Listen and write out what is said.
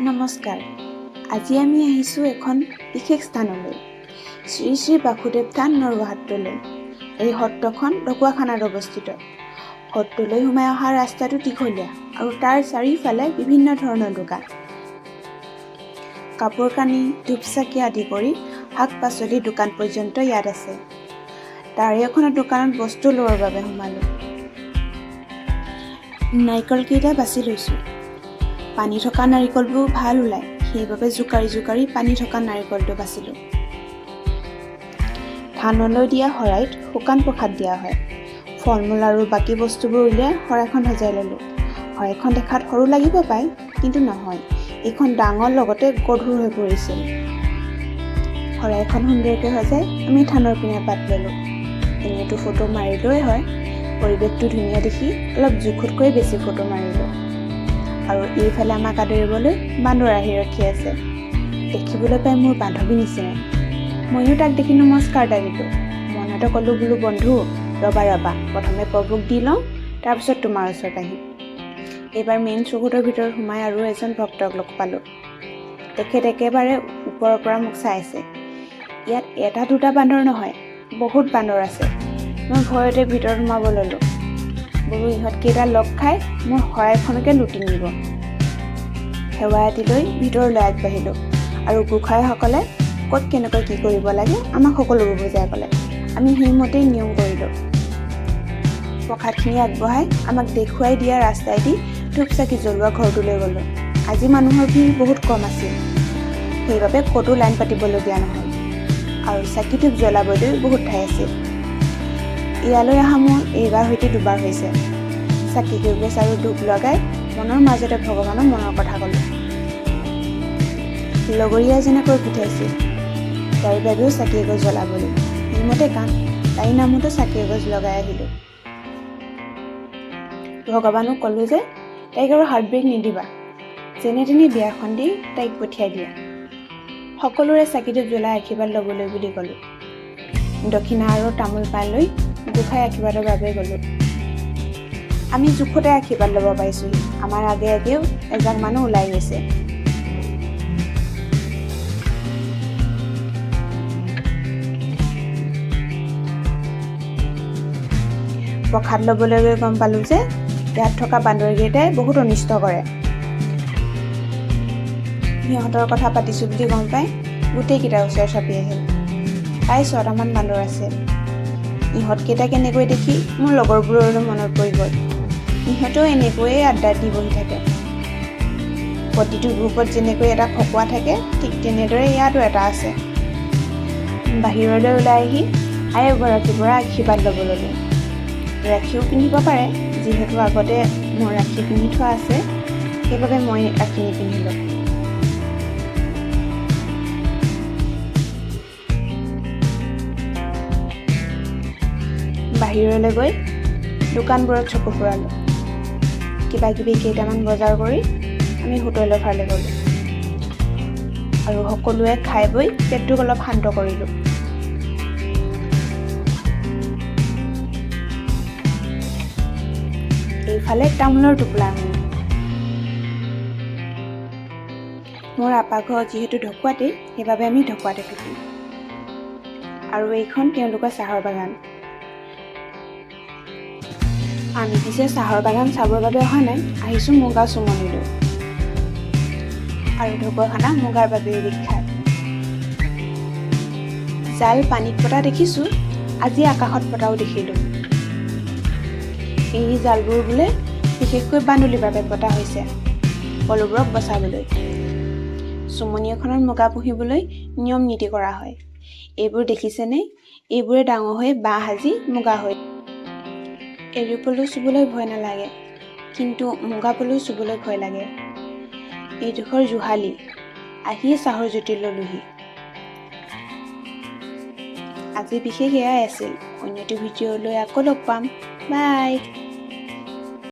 নমস্কাৰ। আজি আমি আহিছোঁ এখন বিশেষ স্থানলৈ, শ্ৰী শ্ৰী বাসুদেৱ থান নৰোৱা সত্ৰলৈ। এই সত্ৰখন ঢকুৱাখানাত অৱস্থিত। সত্ৰলৈ সোমাই অহা ৰাস্তাটো দীঘলীয়া আৰু তাৰ চাৰিওফালে বিভিন্ন ধৰণৰ দোকান। কাপোৰ কানি, ধূপ চাকি আদি কৰি শাক পাচলিৰ দোকান পৰ্যন্ত ইয়াত আছে। তাৰে এখন দোকানত বস্তু লোৱাৰ বাবে সোমালোঁ। নাৰিকলকেইটা বাছি লৈছোঁ। পানী থকা নাৰিকলবোৰ ভাল ওলায়, সেইবাবে জোকাৰি জোকাৰি পানী থকা নাৰিকলটো বাছিলোঁ। থানলৈ দিয়া শৰাইত শুকান প্ৰসাদ দিয়া হয়। ফল মূল আৰু বাকী বস্তুবোৰ উলিয়াই শৰাইখন সজাই ল'লোঁ। শৰাইখন দেখাত সৰু লাগিব পায়, কিন্তু নহয়, এইখন ডাঙৰ লগতে গধুৰ হৈ পৰিছিল। শৰাইখন সুন্দৰকৈ সজাই আমি থানৰ পিনে বাট ল'লোঁ। এনেইতো ফটো মাৰিলোৱেই হয়, পৰিৱেশটো ধুনীয়া দেখি অলপ জোখতকৈ বেছি ফটো মাৰিলোঁ। আৰু এইফালে আমাক আদৰিবলৈ বান্দৰ আহি ৰখি আছে। দেখিবলৈ পাই মোৰ বান্ধৱী নিচিনাই। ময়ো তাক দেখি নমস্কাৰ এটা দিলোঁ। মনতে ক'লোঁ, বোলো বন্ধু, ৰ'বা ৰ'বা, প্ৰথমে প্ৰভুক দি লওঁ, তাৰপিছত তোমাৰ ওচৰত আহিম। এইবাৰ মেইন চৌহদৰ ভিতৰত সোমাই আৰু এজন ভক্তক লগ পালোঁ। তেখেত একেবাৰে ওপৰৰ পৰা মোক চাই আছে। ইয়াত এটা দুটা বান্দৰ নহয়, বহুত বান্দৰ আছে। মই ভয়তে ভিতৰত সোমাব ল'লোঁ। বোলো ইহঁতকেইটা লগ খাই মোৰ শৰাইখনকে লুটি নিব। সেৱা এটি লৈ ভিতৰলৈ আগবাঢ়িলোঁ আৰু গোঁসাইসকলে ক'ত কেনেকৈ কি কৰিব লাগে আমাক সকলোবোৰ বুজাই ক'লে। আমি সেইমতেই নিয়ম কৰিলোঁ। প্ৰসাদখিনি আগবঢ়াই আমাক দেখুৱাই দিয়া ৰাস্তাইদি ধূপ চাকি জ্বলোৱা ঘৰটোলৈ গ'লোঁ। আজি মানুহৰ ভিৰ বহুত কম আছিল, সেইবাবে ক'তো লাইন পাতিবলগীয়া নহ'ল আৰু চাকি ধূপ জ্বলাবলৈ বহুত ঠাই আছিল। ইয়ালৈ অহা মোৰ এইবাৰ সৈতে দুবাৰ হৈছে। চাকি গছ আৰু ধূপ লগাই মনৰ মাজতে ভগৱানক মনৰ কথা ক'লোঁ। লগৰীয়া এজনে কৈ পঠিয়াইছিল তাইৰ বাবেও চাকি এগছ জ্বলাবলৈ। সেইমতে কাম, তাইৰ নামতো চাকি এগছ লগাই আহিলোঁ। ভগৱানক ক'লোঁ যে তাইক আৰু হাৰ্ট ব্ৰেক নিদিবা, যেনে তেনে বিয়াখন দি তাইক পঠিয়াই দিয়া। সকলোৰে চাকি ধূপ জ্বলাই আশীৰ্বাদ ল'বলৈ বুলি ক'লোঁ। দক্ষিণা আৰু তামোল পাণ লৈ গোঁসাই আশীৰ্বাদৰ বাবে গ'লোঁ। আমি জোখতে আশীৰ্বাদ ল'ব পাৰিছোঁহি। আমাৰ আগে আগেও এজাক মানুহ ওলাই গৈছে। প্ৰসাদ ল'বলৈ গৈ গম পালোঁ যে ইয়াত থকা বান্দৰকেইটাই বহুত অনিষ্ট কৰে। সিহঁতৰ কথা পাতিছোঁ বুলি গম পাই গোটেইকেইটা ওচৰ চাপি আহিল। প্ৰায় 6টামান বান্দৰ আছে। ইহঁতকেইটা কেনেকৈ দেখি মোৰ লগৰবোৰলৈ মনত পৰি গ'ল। ইহঁতেও এনেকৈয়ে আড্ডা দি বহি থাকে। প্ৰতিটো গ্ৰুপত যেনেকৈ এটা খকুৱা থাকে, ঠিক তেনেদৰে ইয়াতো এটা আছে। বাহিৰলৈ ওলাই আহি আই এগৰাকীৰ পৰা আশীৰ্বাদ ল'ব ল'লোঁ। ৰাখীও পিন্ধিব পাৰে, যিহেতু আগতে মোৰ ৰাখী পিন্ধি থোৱা আছে, সেইবাবে মই ৰাখী নিপিন্ধিলোঁ। বাহিৰলৈ গৈ দোকানবোৰত চকু ফুৰালোঁ। কিবা কিবি কেইটামান বজাৰ কৰি আমি হোটেলৰ ফালে গ'লোঁ আৰু সকলোৱে খাই বৈ পেটটোক অলপ শান্ত কৰিলোঁ। এইফালে তামোলৰ টোপোলা। মোৰ আপা ঘৰ যিহেতু ঢকুৱাতেই, সেইবাবে আমি ঢকুৱাতে থাকিম। আৰু এইখন তেওঁলোকৰ চাহৰ বাগান। আমি পিছে চাহৰ বাগান চাবৰ বাবে অহা নাই, আহিছোঁ মুগা চুমনিলৈ। আৰু ঢকুৱাখানা মুগাৰ বাবেই বিখ্যাত। জাল পানীত পতা দেখিছোঁ, আজি আকাশত পতাও দেখিলোঁ। এই জালবোৰ বোলে বিশেষকৈ বান্দুলিৰ বাবে পতা হৈছে, পলুবোৰক বচাবলৈ। চুমনি এখনত মুগা পুহিবলৈ নিয়ম নীতি কৰা হয়। এইবোৰ দেখিছেনে? এইবোৰে ডাঙৰ হৈ বাঁহ সাজি মুগা হয়। এৰী পলু চুবলৈ ভয় নালাগে, কিন্তু মুগা পলু চুবলৈ ভয় লাগে। এইডোখৰ জুহালি আহিয়ে চাহৰ জুতি ল'লোহি। আজি বিশেষ এয়াই আছিল। অন্য এটি ভিডিঅ'লৈ আকৌ লগ পাম। বাই।